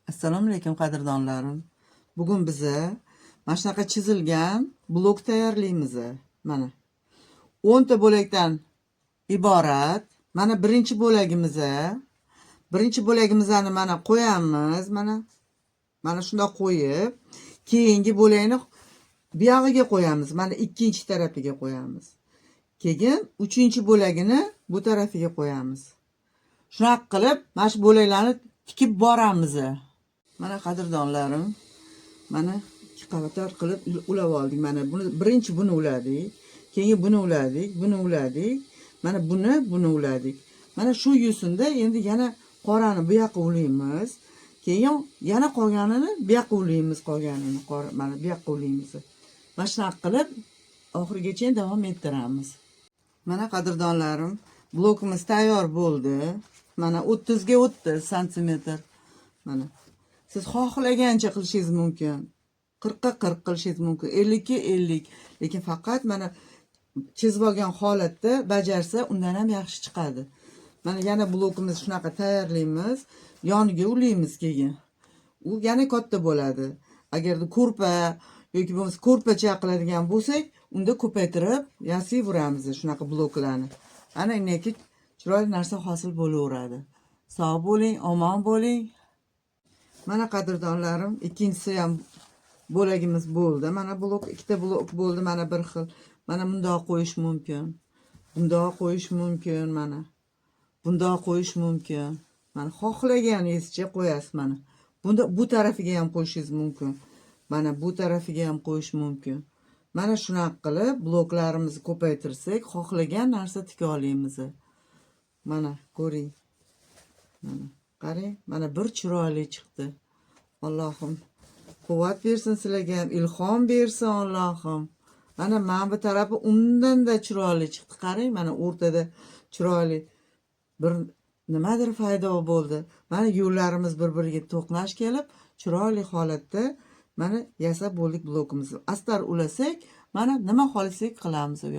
Assalomu alaykum, qadrdonlarim. Bugun biza mana shunaqa chizilgan blok tayyorlaymiz. Mana 10 ta bo'lakdan iborat. Mana birinchi bo'lagimiz. Birinchi bo'lagimizni mana qo'yamiz, mana. Mana shundoq qo'yib, keyingi bo'lakni bu yog'iga qo'yamiz. Mana ikkinchi tarafiga qo'yamiz. Keyin uchinchi bo'lagini bu tarafiga qo'yamiz. Shunaqa qilib, mana shu bo'laklarni tikib boramiz. Mana, qadrdonlarim, mana ikki qator qilib ulab oldik. Mana buni birinchi buni uladik, keyin buni uladik, buni uladik, mana buni uladik. Mana shu yo'sinda endi yana qorani bu yoqqa ulaymiz. Keyin yana qolganini bu yoqqa ulaymiz, qolganini qora mana bu yoqqa ulaymiz. Mana shunaqa qilib oxirigacha davom ettiramiz. Mana, qadrdonlarim, blokimiz tayyor bo'ldi. Mana 30 ga 30 santimetr. Mana siz xohlagancha qilishingiz mumkin. 40 ga 40 qilishingiz mumkin, 50 ga 50. Lekin faqat mana chizib olgan holatda bajarsa, undan ham yaxshi chiqadi. Mana yana blokimiz shunaqa tayyorlaymiz, yoniga ulaymiz keyin. U yana katta bo'ladi. Agarda ko'rpa yoki bo'lmasa ko'rpacha qiladigan bo'lsak, unda ko'paytirib yasayveramiz shunaqa bloklarni. Ana undan chiroyli narsa hosil bo'laveradi. Sog' bo'ling, omon bo'ling. Mana, qadrdonlarim, ikkinchisi ham bo'lagimiz bo'ldi. Mana blok, ikkita blok bo'ldi, mana bir xil. Mana bundoq qo'yish mumkin. Bundoq qo'yish mumkin mana. Bundoq qo'yish mumkin. Mana xohlaganingizcha qo'yasiz mana. Bunda bu tarafiga ham qo'yishingiz mumkin. Mana bu tarafiga ham qo'yish mumkin. Mana shunaqa qilib bloklarimizni ko'paytirsak, xohlagan narsa tika olamiz. Mana ko'ring. Mana qarang, mana bir chiroyli chiqdi. Allohim quvvat bersin sizlarga ham, ilhom bersin Allohim. Mana bu tarafi undanda chiroyli chiqdi. Qarang, mana o'rtada chiroyli bir nimadir paydo bo'ldi. Mana yo'llarimiz bir-biriga to'qnash kelib, chiroyli holatda mana yasab bo'ldik blokimizni. Astar ulasak, mana nima xohlasak qilamiz u yoqda.